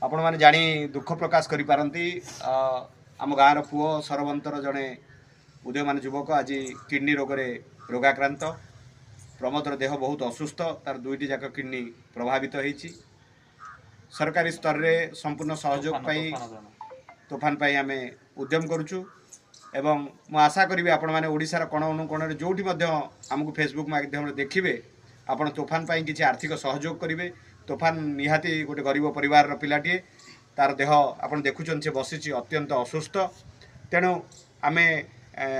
ଆପଣମାନେ ଜାଣି ଦୁଃଖ ପ୍ରକାଶ କରିପାରନ୍ତି, ଆମ ଗାଁର ପୁଅ ସରବନ୍ତର ଜଣେ ଉଦୀୟମାନ ଯୁବକ ଆଜି କିଡ଼ନୀ ରୋଗରେ ରୋଗାକ୍ରାନ୍ତ। ପ୍ରମୋଦର ଦେହ ବହୁତ ଅସୁସ୍ଥ, ତାର ଦୁଇଟି ଯାକ କିଡ଼ନୀ ପ୍ରଭାବିତ ହେଇଛି। ସରକାରୀ ସ୍ତରରେ ସମ୍ପୂର୍ଣ୍ଣ ସହଯୋଗ ପାଇଁ ତୋଫାନ ପାଇଁ ଆମେ ଉଦ୍ୟମ କରୁଛୁ ଏବଂ ମୁଁ ଆଶା କରିବି ଆପଣମାନେ ଓଡ଼ିଶାର କୋଣ ଅନୁକୋଣରେ ଯେଉଁଠି ମଧ୍ୟ ଆମକୁ ଫେସବୁକ୍ ମାଧ୍ୟମରେ ଦେଖିବେ, ଆପଣ ତୋଫାନ ପାଇଁ କିଛି ଆର୍ଥିକ ସହଯୋଗ କରିବେ। ତୋଫାନ ନିହାତି ଗୋଟେ ଗରିବ ପରିବାରର ପିଲାଟିଏ, ତାର ଦେହ ଆପଣ ଦେଖୁଛନ୍ତି, ସେ ବସିଛି ଅତ୍ୟନ୍ତ ଅସୁସ୍ଥ। ତେଣୁ ଆମେ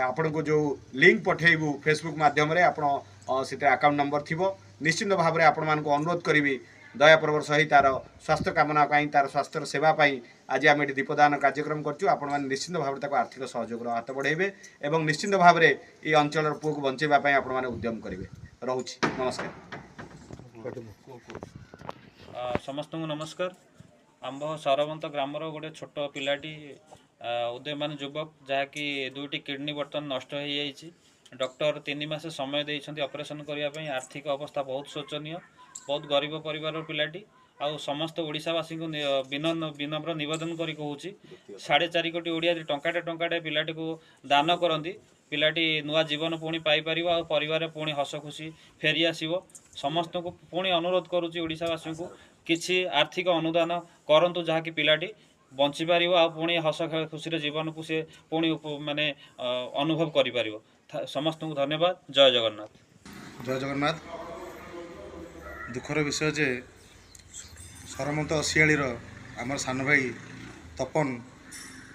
ଆପଣଙ୍କୁ ଯେଉଁ ଲିଙ୍କ ପଠାଇବୁ ଫେସବୁକ୍ ମାଧ୍ୟମରେ, ଆପଣ ସେଥିରେ ଆକାଉଣ୍ଟ ନମ୍ବର ଥିବ। ନିଶ୍ଚିନ୍ତ ଭାବରେ ଆପଣମାନଙ୍କୁ ଅନୁରୋଧ କରିବି, ଦୟାପର୍ବର ସହିତ ତାର ସ୍ୱାସ୍ଥ୍ୟ କାମନା ପାଇଁ, ତାର ସ୍ୱାସ୍ଥ୍ୟର ସେବା ପାଇଁ ଆଜି ଆମେ ଏଠି ଦୀପଦାନ କାର୍ଯ୍ୟକ୍ରମ କରୁଛୁ। ଆପଣମାନେ ନିଶ୍ଚିନ୍ତ ଭାବରେ ତାକୁ ଆର୍ଥିକ ସହଯୋଗର ହାତ ବଢ଼ାଇବେ ଏବଂ ନିଶ୍ଚିନ୍ତ ଭାବରେ ଏଇ ଅଞ୍ଚଳର ପୁଅକୁ ବଞ୍ଚାଇବା ପାଇଁ ଆପଣମାନେ ଉଦ୍ୟମ କରିବେ। ରହୁଛି, ନମସ୍କାର। ସମସ୍ତଙ୍କୁ ନମସ୍କାର। ଆମ୍ଭ ସରବନ୍ତ ଗ୍ରାମର ଗୋଟେ ଛୋଟ ପିଲାଟି, ଉଦୟମାନ ଯୁବକ, ଯାହାକି ଦୁଇଟି କିଡ଼ନୀ ବର୍ତ୍ତମାନ ନଷ୍ଟ ହୋଇଯାଇଛି। ଡକ୍ଟର 3 ମାସ ସମୟ ଦେଇଛନ୍ତି ଅପରେସନ୍ କରିବା ପାଇଁ। ଆର୍ଥିକ ଅବସ୍ଥା ବହୁତ ଶୋଚନୀୟ, ବହୁତ ଗରିବ ପରିବାରର ପିଲାଟି। ଆଉ ସମସ୍ତ ଓଡ଼ିଶାବାସୀଙ୍କୁ ବିନମ୍ର ନିବେଦନ କରି କହୁଛି, 4.5 କୋଟି ଓଡ଼ିଆ ଯଦି ଟଙ୍କାଟେ ଟଙ୍କାଟେ ପିଲାଟିକୁ ଦାନ କରନ୍ତି, ପିଲାଟି ନୂଆ ଜୀବନ ପୁଣି ପାଇପାରିବ ଆଉ ପରିବାରରେ ପୁଣି ହସ ଖୁସି ଫେରି ଆସିବ। ସମସ୍ତଙ୍କୁ ପୁଣି ଅନୁରୋଧ କରୁଛି, ଓଡ଼ିଶାବାସୀଙ୍କୁ କିଛି ଆର୍ଥିକ ଅନୁଦାନ କରନ୍ତୁ, ଯାହାକି ପିଲାଟି ବଞ୍ଚିପାରିବ ଆଉ ପୁଣି ହସ ଖୁସିର ଜୀବନକୁ ସେ ପୁଣି ମାନେ ଅନୁଭବ କରିପାରିବ। ସମସ୍ତଙ୍କୁ ଧନ୍ୟବାଦ। ଜୟ ଜଗନ୍ନାଥ। ଜୟ ଜଗନ୍ନାଥ। ଦୁଃଖର ବିଷୟ ଯେ ସରମନ୍ତ ଅସିଆଳିର ଆମର ସାନ ଭାଇ ତପନ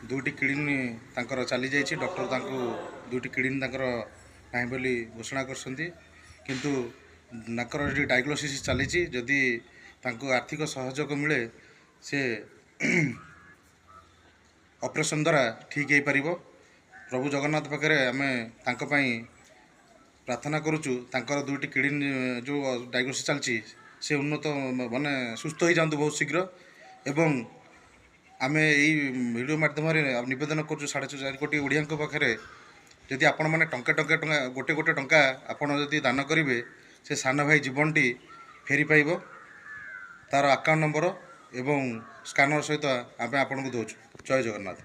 ଦୁଇଟି କିଡ଼ନୀ ତାଙ୍କର ଚାଲିଯାଇଛି। ଡକ୍ଟର ତାଙ୍କୁ ଦୁଇଟି କିଡ଼ନୀ ତାଙ୍କର ନାହିଁ ବୋଲି ଘୋଷଣା କରିଛନ୍ତି, କିନ୍ତୁ ତାଙ୍କର ଏଠି ଡାଇଗ୍ନୋସିସ୍ ଚାଲିଛି। ଯଦି ତାଙ୍କୁ ଆର୍ଥିକ ସହଯୋଗ ମିଳେ, ସେ ଅପରେସନ୍ ଦ୍ୱାରା ଠିକ୍ ହେଇପାରିବ। ପ୍ରଭୁ ଜଗନ୍ନାଥ ପାଖରେ ଆମେ ତାଙ୍କ ପାଇଁ ପ୍ରାର୍ଥନା କରୁଛୁ, ତାଙ୍କର ଦୁଇଟି କିଡ଼ନୀ ଯେଉଁ ଡାଇଗ୍ନୋସିସ୍ ଚାଲିଛି, ସେ ଉନ୍ନତ ମାନେ ସୁସ୍ଥ ହେଇଯାଆନ୍ତୁ ବହୁତ ଶୀଘ୍ର। ଏବଂ ଆମେ ଏଇ ଭିଡ଼ିଓ ମାଧ୍ୟମରେ ନିବେଦନ କରୁଛୁ 4.5 କୋଟି ଓଡ଼ିଆଙ୍କ ପାଖରେ, ଯଦି ଆପଣମାନେ ଟଙ୍କା ଟଙ୍କା ଟଙ୍କା ଗୋଟେ ଗୋଟେ ଟଙ୍କା ଆପଣ ଯଦି ଦାନ କରିବେ, ସେ ସାନ ଭାଇ ଜୀବନଟି ଫେରି ପାଇବ। ତା'ର ଆକାଉଣ୍ଟ ନମ୍ବର ଏବଂ ସ୍କାନର ସହିତ ଆମେ ଆପଣଙ୍କୁ ଦେଉଛୁ। ଜୟ ଜଗନ୍ନାଥ।